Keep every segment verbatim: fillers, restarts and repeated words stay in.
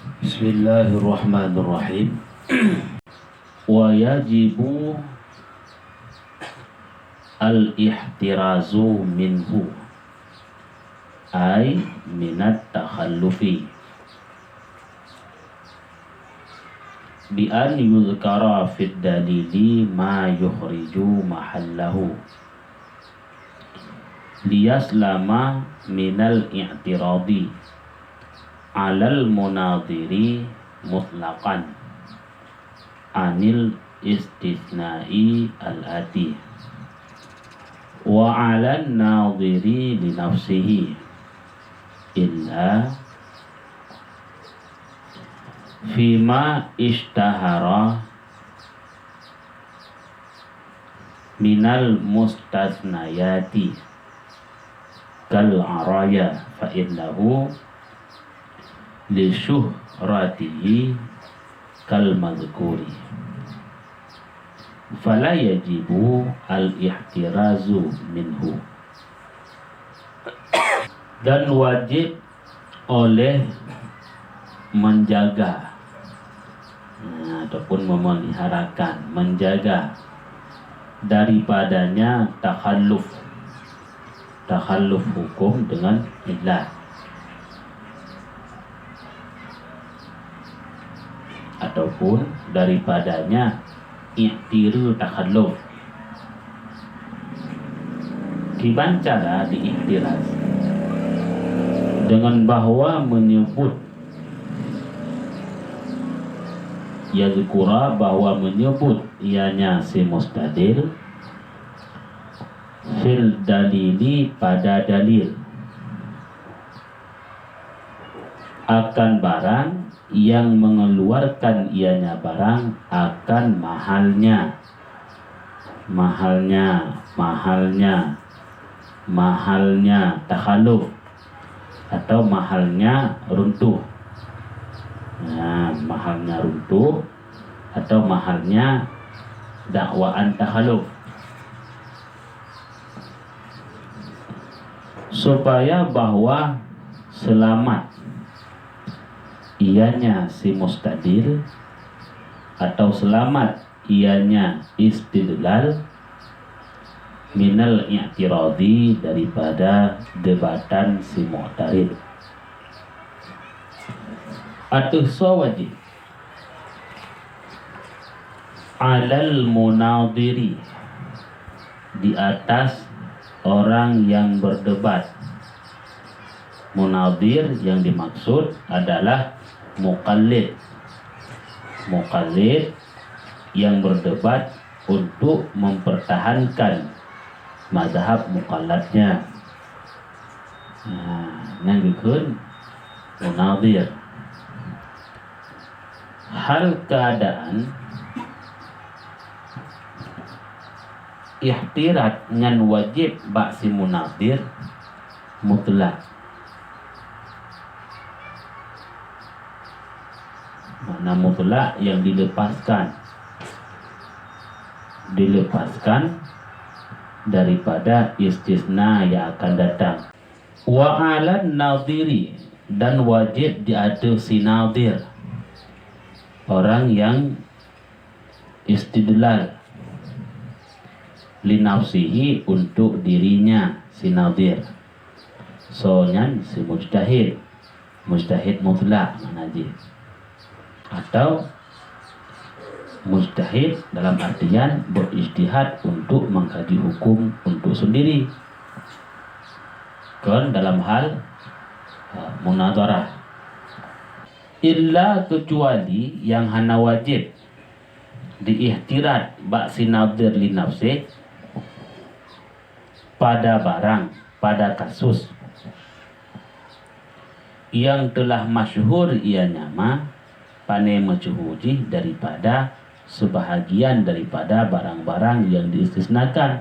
Bismillahirrahmanirrahim. Wa yajibu al-ihtirazu minhu, ay minat takhallufi, bi an yuzkara fid dalili ma yukhriju mahallahu, liyaslama minal i'tiradi alal munadhiri mutlaqan anil istisna'i al-ati, wa 'alan nadhiri li nafsihi, illa fima ishtahara minal mustasnayati kal araya, fa innahu li syuhratihi kal mazkuri, fala yajibu al-ihtirazu minhu. Dan wajib oleh menjaga, nah, ataupun memeliharakan, menjaga daripadanya takhalluf, takhalluf hukum dengan illah, ataupun daripadanya i'tiru takhalluf. Kiban cara diiktiraz, dengan bahwa menyebut, yazkura, bahwa menyebut ianya si mustadil, fil dalili, pada dalil, akan barang yang mengeluarkan ianya barang akan mahalnya. Mahalnya, mahalnya, mahalnya takhaluf atau mahalnya runtuh. Nah, mahalnya runtuh atau mahalnya dakwaan takhaluf. Supaya bahwa selamat ianya si mustadil atau selamat ianya istidlal minal i'tiradi, daripada debatan si mu'tarid. Ateueh soe wajib? Alal munadhiri, di atas orang yang berdebat. Munadhir yang dimaksud adalah muqallid. Muqallid yang berdebat untuk mempertahankan mazhab muqalladnya. Nah, nyan geukheun munadhir. Hal keadaan ihtiraz nyan wajib bak si munadhir mutlak. Makna mutlak yang dilepaskan, dilepaskan daripada istisna yang akan datang. Wa 'alan nadhiri, dan wajib di ateueh si nadhir, orang yang istidlal, li nafsihi, untuk dirinya si nadhir. Soe nyan? Si mujtahid. Mujtahid mutlak makna jih. Atau mujtahid dalam artian berijtihad untuk mengkaji hukum untuk sendiri, kon dalam hal, eh, munadharah. Illa, kecuali yang hana wajib diihtiraz bak si nadhir li nafsih, pada barang, pada kasus yang telah masyhur ianya ma, pane meusyhur jih daripada sebahagian daripada barang-barang yang diistisnakan.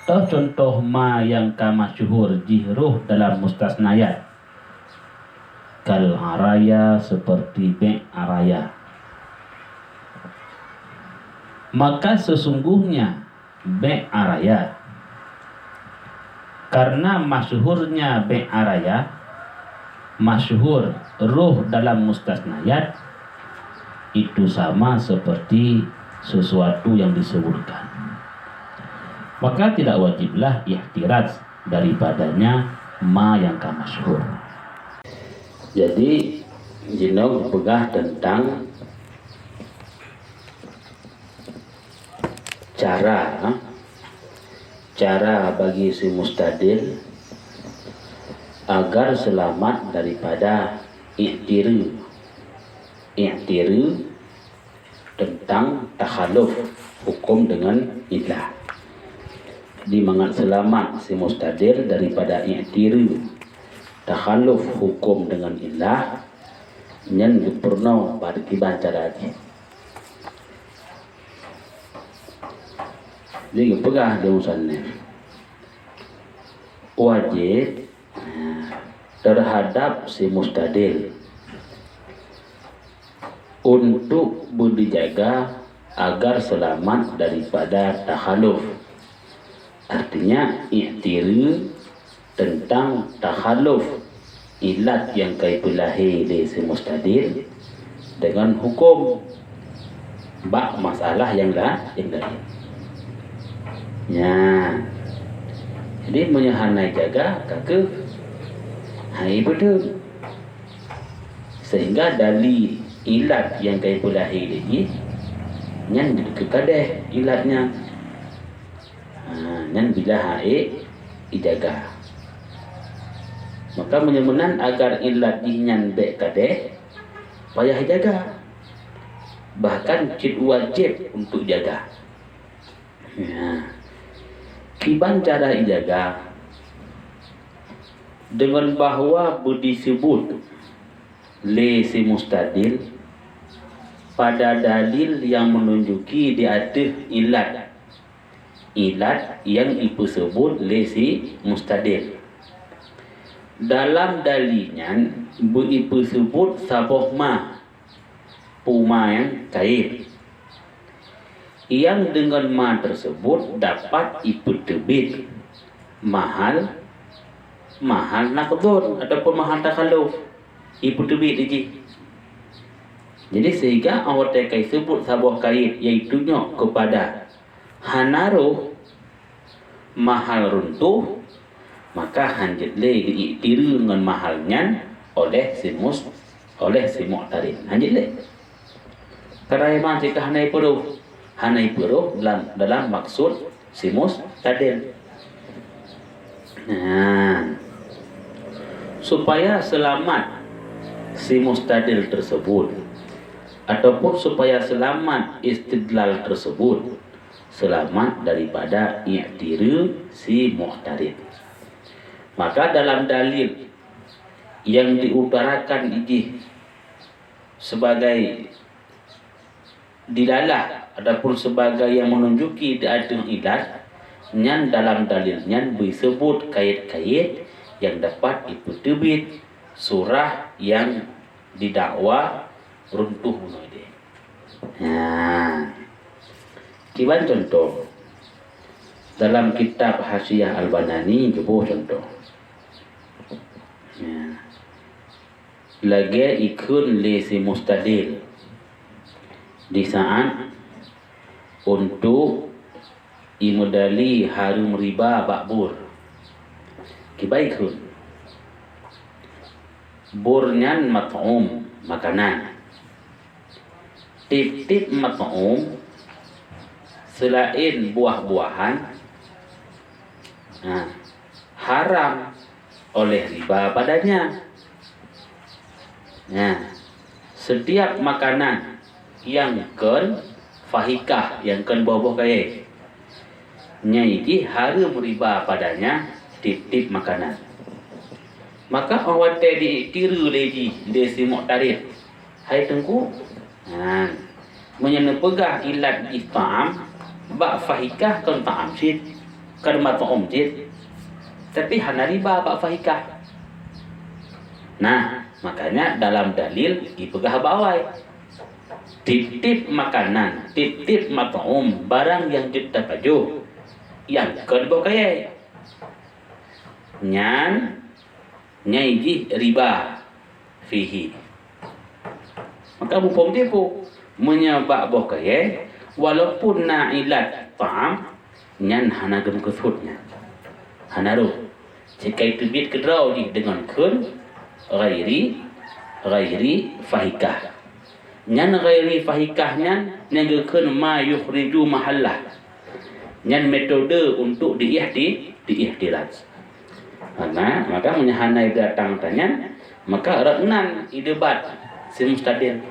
Toh contoh ma nyang ka masyhur jih rhoh dalam mustasnayat, kal araya, seperti bék araya. Maka sesungguhnya bék araya, karena masyhurnya bék araya, masyhur roh dalam mustasnayat, itu sama seperti sesuatu yang disebutkan. Maka tidak wajiblah ihtiraz daripadanya ma yang ka masyhur. Jadi, jinoe peugah tentang cara, cara bagi si mustadil agar selamat daripada i'tiru. I'tiru tentang takhaluf hukum dengan illah. Jadi, mangat selamat si mustadil daripada i'tiru takhaluf hukum dengan illah, nyan geupeurunoe bak kiban cara jih. Jadi geupeugah lé musannif, wajéb terhadap si mustadil untuk beudijaga agar seulamat daripada takhaluf. Artinya, i'tiru teuntang takhaluf ilat nyang ka ipeulahé lé si mustadil deungon huköm bak masalah nyang la-, nyang laén. Nyan. Jadi, meunyoe hana ijaga, ka keuh hai beutôi. Sehingga dali ilat nyang ka ipeulahé lé jih, nyan keu kadeh ilat nyan. Ha, nyan bila hana ijaga. Maka meunyoe meunan agar ilat jih nyan bék kadeh, payah ijaga. Bahkan cit wajéb untuk jaga. Ya. Kiban cara ijaga, deungon bahwa beudisebut lé si mustadil pada dalil nyang meununjuki di ateueh ilat, ilat nyang ipeuseubut lé si mustadil. Dalam dalil nyan beu-, ipeuseubut saboh ma, peue ma nyang kait. Nyang deungon ma teuseubut dapat ipeuteubiet mahal, mahal naqdun ataupun mahal takhaluf, ipeuteubiet di jih. Jadi, sehingga 'oh watée ka iseubut saboh kait nyang itunyok keupada hana roh, mahal runtuh, maka hanjeuet lé geuiktiru ngon mahal nyan oleh si mus-, oleh si mu'tarid. Hanjeuet lé. Karena memang jika hana ipeurôh, hana ipeurôh dalam, dalam maksud si mustadil. Nah, supaya selamat si mustadil tersebut, ataupun supaya selamat istidlal tersebut, selamat daripada i'tiru si mu'tarid. Maka dalam dalil nyang diutarakan di jih sebagai dilalah ataupun sebagai nyang meununjuki di ateueh ilat, nyan dalam dalil nyan beuseubut kait-kait nyang dapat ipeuteubiet surah nyang didakwa runtuh bunoe deh. Nah, kiban contoh, dalam kitab Hasyiah Al-Banani geuboh contoh. Nah, lagée ikheun lé si mustadil di saat untuk imeudali hareuem riba bak bur. Kiban ikheun. Bur nyan mat'um, makanan. Tieb-tieb mat'um seulaén buah-buahan, nah, haram oleh riba padanya. Nah, setiap makanan nyang kon fahikah, nyang kon boh-boh kayée, nyang jih hareuem riba padanya tieb-tieb makanan. Maka 'oh watée diiktiru lé jih lé si mu'tarid, hai teungku, nah, meunyoe neupeugah ilat jih ta'am, bak fahikah kon ta'am cit, kon mat'um cit, tapi hana riba bak fahikah. Nah, makanya dalam dalil ipeugah bak awai. Tieb-tieb makanan, tieb-tieb mat'um, barang nyang jeuet tapajoh, nyang kon boh kayée, nyan nyang jih riba. fihi. Maka muphom tipu, meunyoe bak boh kayée, walaupun na ilat ta'am, nyan hana geumeukeusut nyan. Hana roh. Jika teubiet keudroe jih deungon kheun ghairi, ghairi fahikah. Nyan ghairi fahikah nyan nyang geukheun ma yukhriju mahallah. Nyan metode untuk diihti-, diihtiraz. Karena, maka meunyoe hana datang tanyan, maka rot nan idebat si mustadil.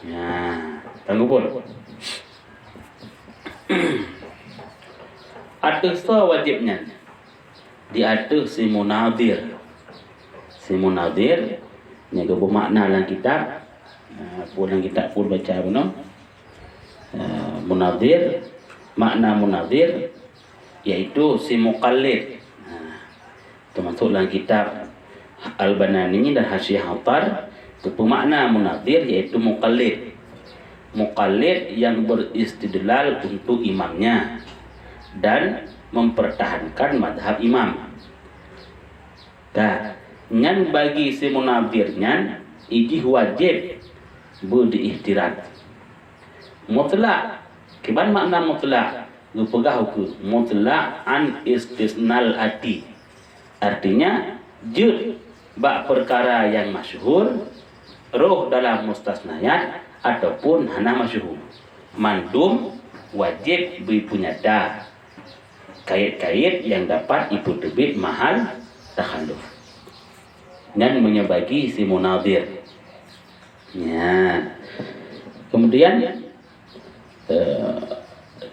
Ya, tanggung pun. Ateueh soe wajéb nyan? Di ateueh si munadhir. Si munadhir, nyan geuboh makna lam kitab. Ah, pun lam kitab pun baca bunoe. Ah, munadhir, makna munadhir, yaitu si muqallid. Ah, termasuk lam kitab Al-Banani dan Hasyiah Attar, geupeumakna munadhir yaitu muqallid. Muqallid yang beristidlal untuk imamnya dan mempertahankan madhab imam. Ka, nyan bagi si munadhir nyan, ijih wajéb beu diihtiraz. Mutlak, kiban makna mutlak? Geupeugah ukeue mutlak an istisnal ati. Artinya, jeuet bak peukara nyang masyhur, roh dalam mustasnayat, ataupun hana masyhur. Mandum wajéb beu peunyata kayét-kayét nyang dapat ipeuteubiet mahal takhalluf. Nyan meunyoe bagi si munadhir. Nyan. Kemudian, eh,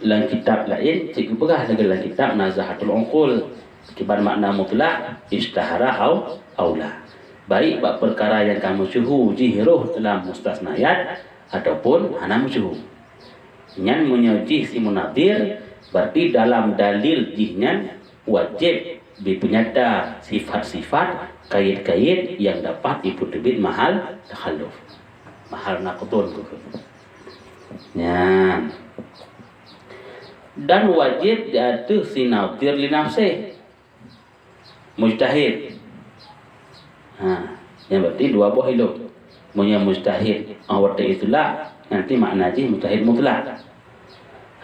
lam kitab laén, cit geupeugah lagée lam kitab Nazahatul Uqul, kiban makna mutlak, istahara au aula. Baik bak peukara nyang ka meusyuhu jih roh dalam mustasnayat ataupun hana meusyuhu. Nyan meunyoe jih si munadhir, berarti dalam dalil jih nyan wajéb jipeunyata sifat-sifat kayét-kayét nyang dapat ipeuteubiet mahal takhalluf. Mahal naqdun tu. Nyan. Dan wajéb di ateueh si nadhir li nafsih. Mujtahid. Ha, nyan berarti dua boh ilok. Meunyoe mujtahid, ah, watée itulak, nanti makna jih mujtahid mutlak.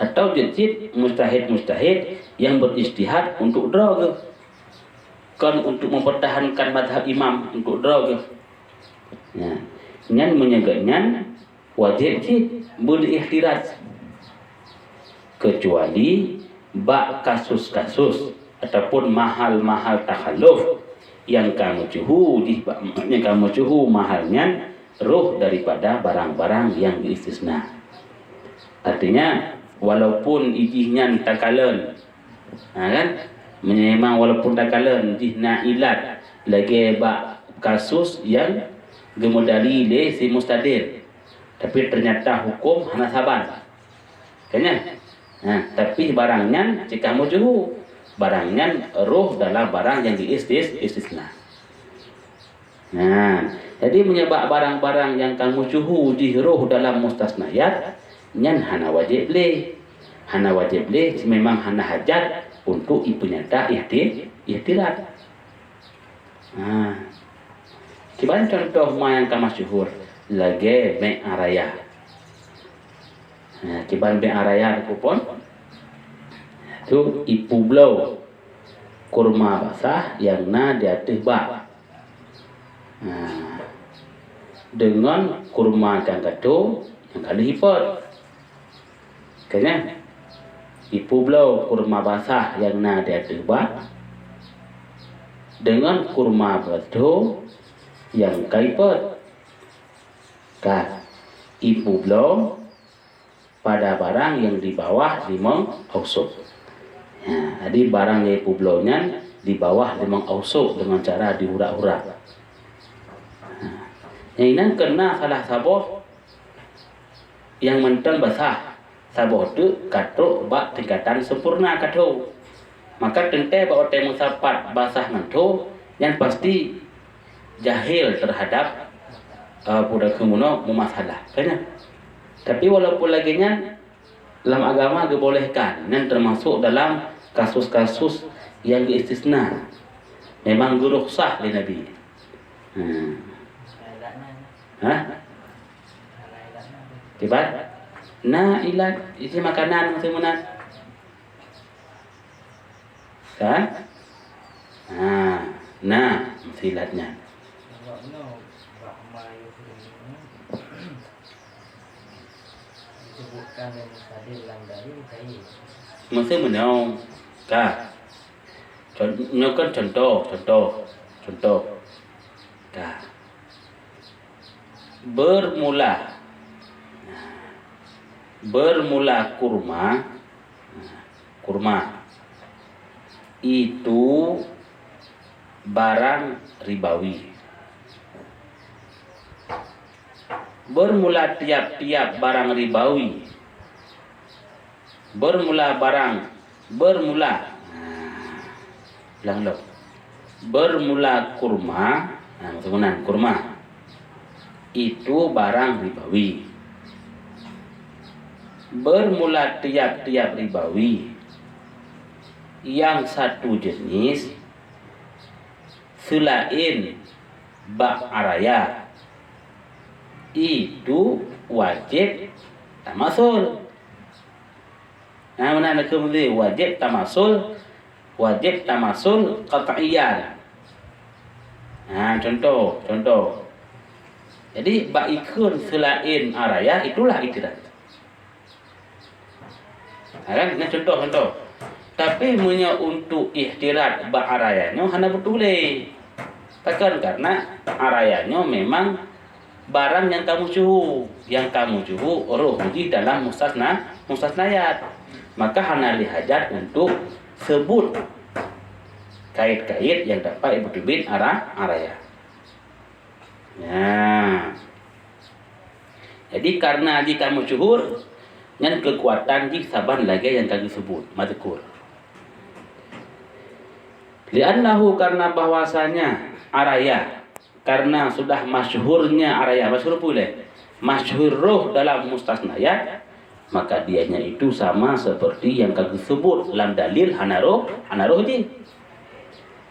Atau jeuet cit mujtahid-mujtahid nyang berijtihad untuk droe geuh. Kon untuk mempertahankan mazhab imam untuk droe geuh. Nyan, nyan meunyoe geuh nyan, wajéb cit beu diihtiraz. Keucuali bak kasus-kasus ataupun mahal-mahal takhalluf nyang ka meusyuhu jih, nyang ka meusyuhu mahal nyan roh daripada barang-barang nyang geuistisna. Artinya, walaupun ijih nyan takalon, ha, kan? Meunyoe memang walaupun takalon jih na ilat lagée bak kasus nyang geumeudali lé si mustadil, tapi ternyata hukum hana saban. Kan nyan? Nah, tapi barang nyan cit ka meusyuhu. Barang nyan roh dalam barang nyang diistis-, istisna. Nah, jadi meunyoe bak barang-barang nyang ka meusyuhu jih roh dalam mustasnayat, nyan hana wajéb lé. Hana wajéb lé, memang hana hajat untuk ipeunyata ihti-, ihtiraz. Ha. Kiban cuntoh ma nyang ka masyhur lagée méh araya. Ha, kiban méh araya teupeue phon? Tu ipubloe kurma basah nyang na di ateueh bak. Ha. Deungon kurma nyang ka tho nyang ka lheueh ipot. Keu nyan, ipubloe kurma basah nyang na di ateueh bak, deungon kurma beutho nyang ka ipot. Ka ipubloe pada barang nyang di bawah limong ausok. Nah, jadi barang nyang ipubloe nyan di bawah limong ausok deungon cara diurak-urak. Nah, nyang inan keu na salah saboh nyang mantong basah, saboh teuk ka trok bak tingkatan sempurna ka tho. Maka teuntée bak watée meusapat basah ngon tho, nyan pasti jahil terhadap, eh, peue kheun bunoe meumasalah, kan nyan? Tapi walaupun lagée nyan, lam agama geubolehkan, nyan termasuk dalam kasus-kasus nyang geuistisna. Memang geurukhsah lé Nabi. Hmm. Hah? Kiban? Na ilat, isi makanan meunan. Kan? Ha, na meusilat nyan. Disebutkan dan mustahil dalam dalil, kait. Meusi meunyoe ka. Con-, nyoe kan contoh, contoh, contoh. Ka. Bermula. Bermula kurma. Kurma. Itu barang ribawi. Bermula tiap-tiap barang ribawi. Bermula barang, bermula. Nah, ulang lom. Bermula kurma, nah, meunan kurma. Itu barang ribawi. Bermula tiap-tiap ribawi yang satu jenis selain bak araya, itu wajib tamasul. Nah, meunan keuh wajib tamasul, wajib tamasul qat'iyan. Nah, contoh, contoh. Jadi, bak ikheun selain araya, itulah itirad. Ha, kan? Nyan contoh-contoh. Tapi meunyoe untuk itirad bak araya nyoe hana beutôi lé. Pakon? Karena araya nyoe memang barang nyang ka meusyuhu. Nyang ka meusyuhu roh jih dalam mustasna, mustasnayat. Maka hana lé hajat untuk sebut kait-kait nyang dapat ipeuteubiet ara-, araya. Nah. Jadi, karena jih ka meusyuhur, nyan keukuatan jih saban lagée nyang ka geuseubut, mazkur. Li'annahu, karena bahwasanya araya, karena sudah masyhurnya araya, masyhur peue lé? Masyhur roh dalam mustasnayat, maka dianya itu sama seperti nyang ka geuseubut lam dalil hana roh, hana roh jih.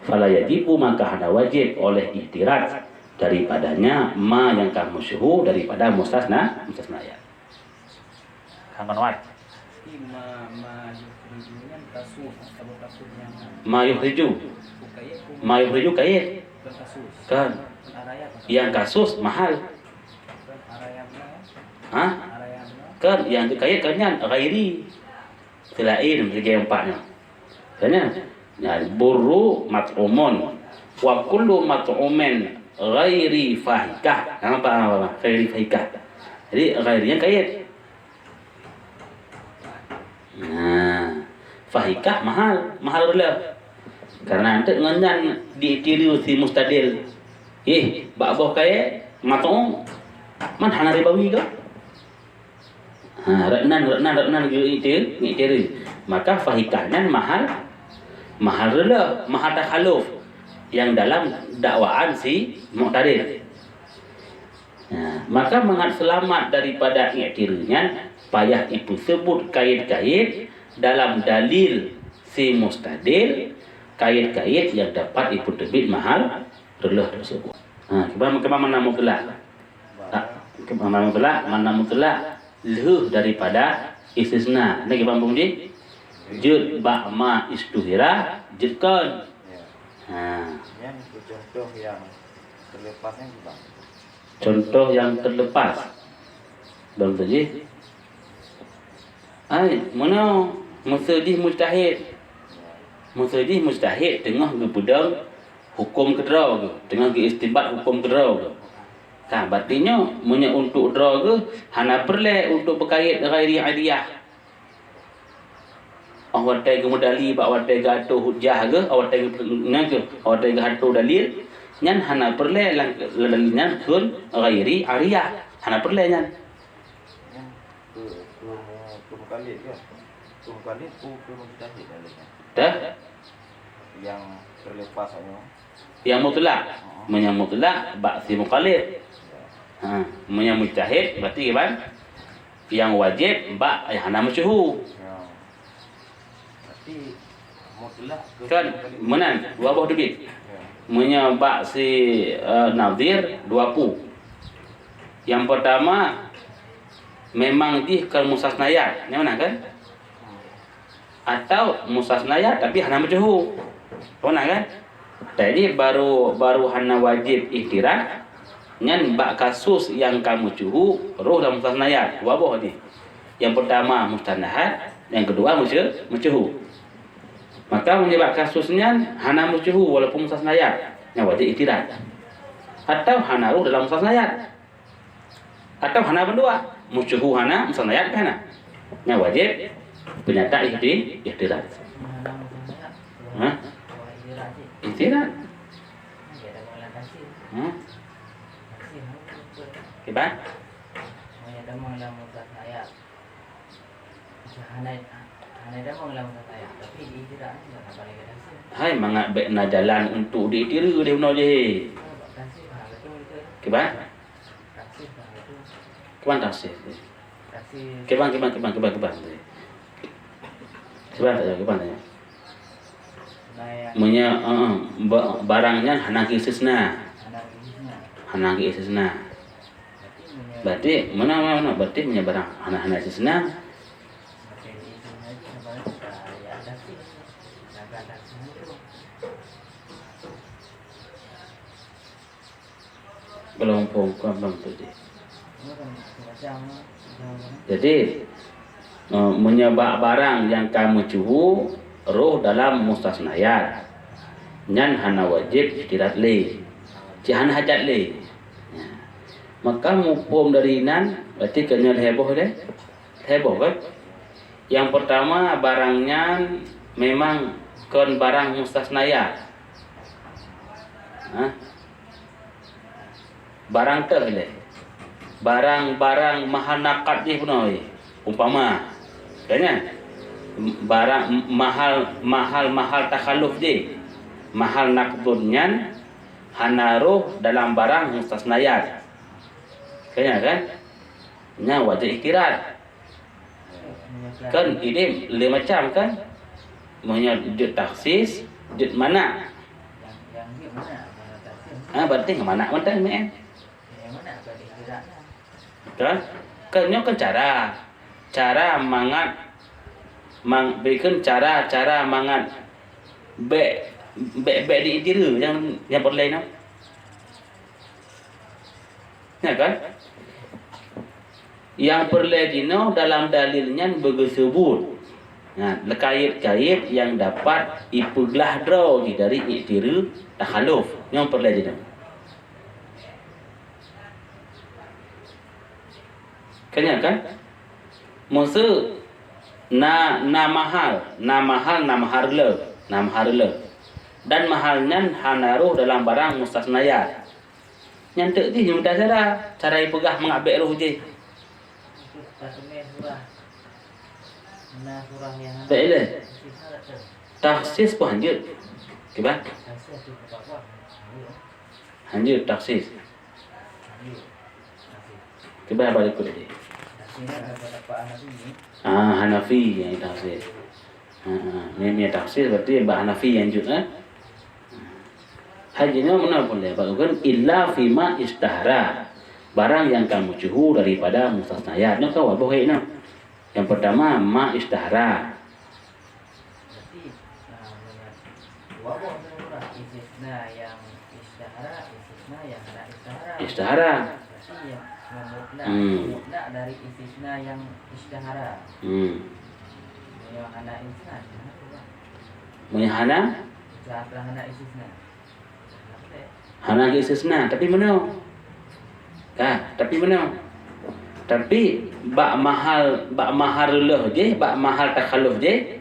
Fala yajibu, maka hana wajib oleh ihtiraz daripadanya ma nyang ka meusyuhu daripada mustasna, mustasnayat. Hana wajib. Berarti ma, ma yuhriju nyan kasus, saboh kasus nyang Ma yuhriju. Bukan ya, Ma yuhriju kait. Bukan kasus. Kan. Bukan araya kasus. Nyang kasus mahal. Bukan araya beuna. Hah? Araya beuna. Kan, nyang kait kan nyan ghairi. Selain lagée empat nyoe. Kan nyan? Nyan, burru mat'umun. Wa kullu mat'umin ghairi fahikah. Nampak, nampak, nampak? Ghairi fahikah. Jadi, ghairi nyang kait. Nah, fahikah mahal, mahal reuloh. Karena eunteuk ngon nyan diitiru si mustadil. Ih, bak boh kayée, mat'um, man hana ribawi kah? Ha, rot nan, rot nan, rot nan geuitiru, geuitiru. Maka fahikah nyan mahal, mahal reuloh, mahal takhaluf nyang dalam dakwaan si mu'tarid. Nah, maka mangat seulamat daripada i'tiru nyan, payah ipeuseubut kait-kait dalam dalil si mustadil, kait-kait nyang dapat ipeuteubiet mahal reuloh teuseubut. Ha, kiban, kiban makna mutlak. Ha, kiban makna mutlak, makna mutlak lheueh daripada istisna. Nyan kiban bungji? Jeuet bak ma istuhira, jeuet kon. Ya. Ha. Nyan contoh nyang terlepas nyan kiban. Contoh nyang terlepas. Lom saji. Ai, meunoe, meuseu jih mujtahid. Meuseu jih mujtahid teungoh geupeudong huköm keudroe geuh, teungoh geuistinbat huköm keudroe geuh. Ka, berarti nyoe, meunyoe untuk droe geuh, hana peureulée untuk beukait ghairi adiyah. Óh watée geumeudali bak watée geuatoe hujah geuh, óh watée geu-, nyan geuh, óh watée geuatoe dalil, nyan hana peureulée lam, lam, nyan kheun ghairi ariyah. Hana peureulée nyan. Nyan keu, keu mu-, keu mukallid kan? Keu mukallid, keu, keu mujtahid dalil nyan. Dah? Nyang terlepas nyoe. Nyang mutlak. Meunyoe mutlak, bak si mukallid. Ha, meunyoe mujtahid, berarti kiban? Nyang wajéb, bak nyang hana meusyuhu. Ya. Berarti mutlak ke Kan, mukallid? Meunan, dua boh teubiet. Ya. Meunyoe bak si, eh, nadhir, dua pu. Nyang peurtama, memang jih kon mustasnayat, nyang meunan kan? Atau mustasnayat tapi hana meucuhu. Nyang meunan kan? Jadi baru, baru hana wajéb ihtirad, nyan bak kasus nyang ka meucuhu, roh lam mustasnayat, dua boh jih. Nyang peurtama mustasnayat, nyang keudua meucu-, meucuhu. Maka meunyoe bak kasus nyan hana meucuhu walaupun mustasnayat, nyan wajéb ihtirad. Atau hana roh dalam mustasnayat. Atau hana bandua, meucuhu hana, mustasnayat pih hana. Nyan wajéb peunyata ihti-, ihtirad. Hah? Ihtirad. Hah? Kiban? Hai, mangat bèk na jalan untuk diitiru di bunoe jih. Kiban? Kiban tafsir. Kiban, kiban, kiban, kiban, kiban. Kiban, kiban. Meunyoe, eh, eh, ba-, barang nyan hana geuistisna. Hana geuistisna. Berarti meunan, meunan, meunan. Berarti meunyoe barang hana, hana istisna. Belum pun, belum tu deh. Jadi, eh, meunyoe bak barang nyang ka meucuhu roh dalam mustasnayat, nyan hana wajéb ihtirad lé. Cit hana hajat lé. Ya. Maka muphom dari nan, berarti keu nyoe lhèe boh deh. Lhèe boh kan? Nyang peurtama, barang nyan memang kon barang mustasnayat. Hah? Barang teuh lé. Barang-barang mahal naqad jih bunoe. Umpama, kan nyan? Barang mahal, mahal, mahal takhalluf jih. Mahal naqdun nyan hana roh dalam barang mustasnayat. Kan nyan kan? Nyan wajéb ihtirad. Kan idem lé macam kan? Meunyoe jeuet takhsis, jeuet mana'. Ha, berarti ngon mana' mantong meu'en. Kan? Kan nyoe kan cara. Cara mangat, mang-, bukon cara, cara mangat bèk, bèk, bèk diitiru nyang, nyang peureulèe nyoe. Ya kan? Nyang peureulèe jinoe dalam dalil nyan beugeuseubut, nah, leukayet-kayet nyang dapat ipeuglah droe jih dari i'tiru takhalluf. Nyoe peureulèe jinoe. Kan nyan kan? Meuseu na, na mahal, na mahal, na mahal le, na mahal le. Dan mahal nyan hana roh dalam barang mustasnayat. Nyan teuk jih nyang mita cara, cara ipeugah mangat bèk roh jih. Bèk ilèe. Takhsis pun hanjeuet. Kiban? Hanjeuet takhsis. Kiban bak likot tadi? Ah, Hanafi nyang takhsis. Ha, ha. Nyan, nyan takhsis berarti bak Hanafi nyang jeuet, eh? Hai jinoe meunan peureulèe bak ulôn, illa fima istahara. Barang nyang ka meucuhu daripada mustasnayat. Nyoe ka dua boh ayat nyoe. Nyang peurtama, ma istahara. Berarti, ah, meunyoe dua boh tu, istisna nyang istahara, istisna nyang hana istahara. Istahara. Berarti nyang mutlak, hmm, mutlak dari istisna nyang istahara. Hmm. Meunyoe hana istisna, kenapa, Bang? Meunyoe hana? Kenapa, Bang? Hana geuistisna, tapi meunoe. Ka, tapi meunoe. Tapi bak mahal, bak mahal reuloh jih, bak mahal takhalluf jih,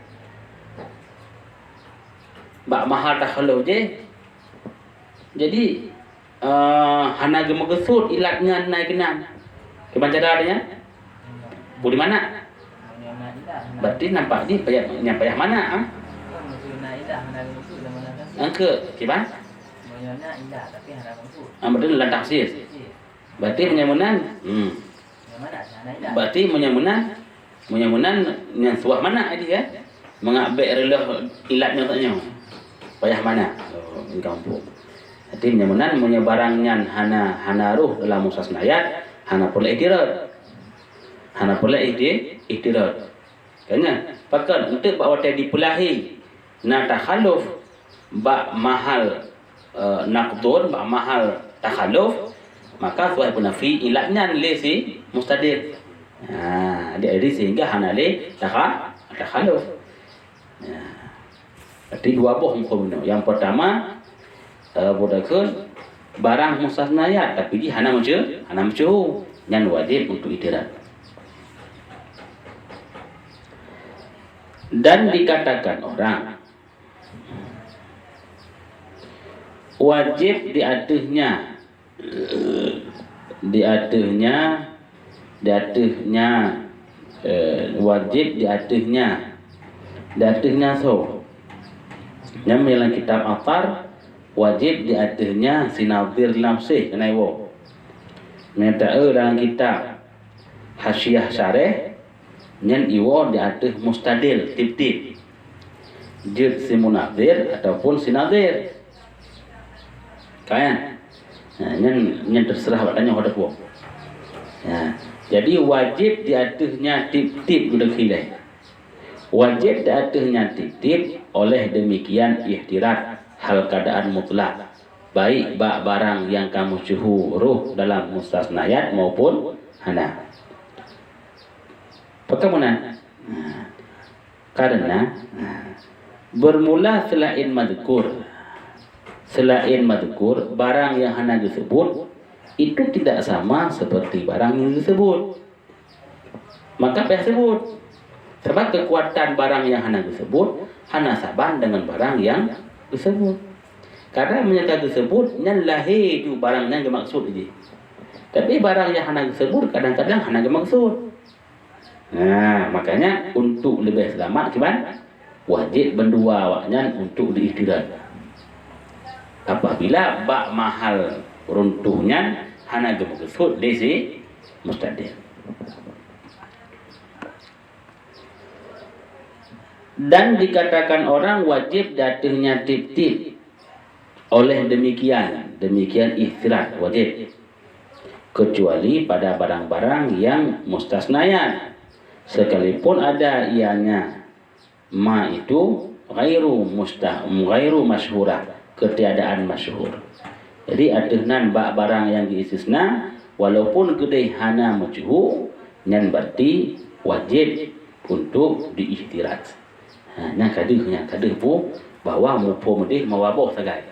bak mahal takhalluf jih, jadi, eh, hana geumeukeusut ilat nyan na keunan. Kiban cara nyan? Budi mana? Berarti nampak jih payah, nyang payah mana, ah? Engke, kiban? Ah, berarti lam takhsis. Berarti meunyoe meunan, hmm. Berarti meunyoe meunan, meunyoe meunan nyan suah mana jih, ya? Mangat bèk reuloh ilat nyoe, nyoe. Payah mana? Oh, gampông. Jadi meunyoe meunan, meunyoe barang nyan hana, hana rhoh dalam mustasnayat, hana peureulée ihtirot. Hana peureulée ihti-, ihtirot. Kanya, pakon, untuk bak watée dipeulahi na takhaluf bak mahal, eh, naqdun, bak mahal takhaluf, maka suai peunafi ilat nyan lé si mustadil. Ha, jadi sehingga hana lé takha-, takhaluf. Ya. Berarti dua boh huköm nyoe. Yang pertama, eh, budakeun barang mustasnayat, tapi jih hana meuceu-, hana meuceuhu. Nyan wajéb untuk ihtirot. Dan dikatakan orang, wajéb di ateueh nyan, di ateueh nyan, di ateueh nyan, eh, wajéb di ateueh nyan. Di ateueh nyan soe? Nyan dalam kitab Athar, wajéb di ateueh nyan si nadhir nafsih keunan iwoe. Meunyoe taeu dalam kitab Hasyiah Syarah, nyan iwoe di ateueh mustadil tiep-tiep. Jeuet si munadhir ataupun si nadhir. Kan? Ha, nyan, nyan teuseurah bak tanyoe ho tapuwoe. Ha, jadi wajéb di ateueh nyan tiep-tiep geuda khilaf. Wajéb di ateueh nyan tiep-tiep, oleh demikian ihtirot hal keadaan mutlak, baik bak barang nyang ka meuceuhu rhoh dalam mustasnayat maupun hana. Pakon meunan? Ha. Karena, ha, bermula selain mazkur. Selain mazkur, barang nyang hana geuseubut, itu tidak sama seperti barang nyang geuseubut. Maka payah seubut. Sabab keukuatan barang nyang hana geuseubut hana saban deungon barang nyang geuseubut. Kadang meunyoe ka geuseubut, nyan lahé ju barang nyang geumaksud jih. Tapi barang nyang hana geuseubut kadang-kadang hana geumaksud. Nah, makanya untuk leubeh seulamat kiban, wajéb bandua awaknyan untuk diihtirot. Apabila bak mahal runtuh nyan hana geumeukeusut lé si mustadil. Dan dikatakan orang wajéb di ateueh nyan tiep-tiep. Oleh demikian, demikian ihtirot wajéb. Kecuali pada barang-barang nyang mustasnayat. Sekalipun ada ianya ma itu ghairu mustah-, ghairu masyhurah, ketiadaan masyhur. Jadi, ateueh nan bak barang nyang geuistisna, walaupun keudeh hana meuceuhu, nyan berarti wajéb untuk diihtirot. Ha, nyan ka deuh, nyan ka deuh pu, bahwa muphom deh mawaboh sagai.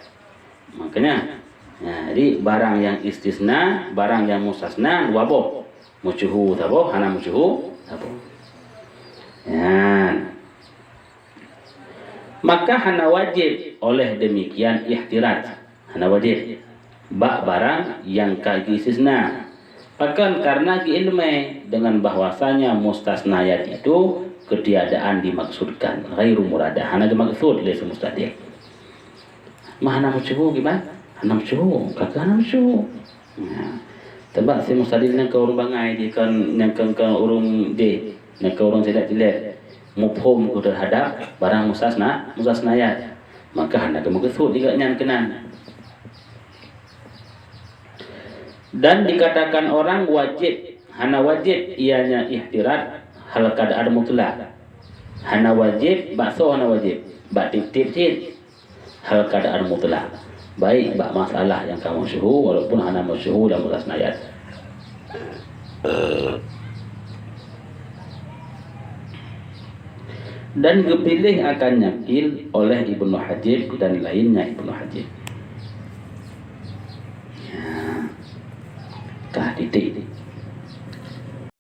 Makanya, ha, jadi barang nyang istisna, barang nyang mustasna, dua boh. Meuceuhu saboh, hana meuceuhu saboh. Nyan. Maka hana wajéb oleh demikian ihtirot. Hana wajéb. Bak barang nyang ka geuistisna. Pakon? Karena geuiéleumé dengan bahwasanya mustasnayat itu ketiadaan dimaksudkan, ghairu muradah, hana dimaksud lé si mustadil. Mah hana meuceuhu kiban? Hana meuceuhu, ka keuh hana meuceuhu. Nah, sabab si mustadil nyan ka ureuëng bangai jih, kon, nyan kon, kon ureuëng jih, nyan ka ureuëng cilet-cilet. Muphom keuh teuhadap barang mustasna, mustasnayat. Maka hana geumeukeusut juga nyan keunan. Dan dikatakan orang wajib, hana wajib ianya ihtirot hal keadaan mutlak. Hana wajib, bak soe hana wajib? Bak tiep-tiep cit. Hal keadaan mutlak. Baik bak masalah nyang ka meusyuhu, walaupun hana meusyuhu dan mustasnayat. Dan geupiléh akan nyakil oleh Ibnu Hajib dan lainnya Ibnu Hajib. Ya. Ka titik.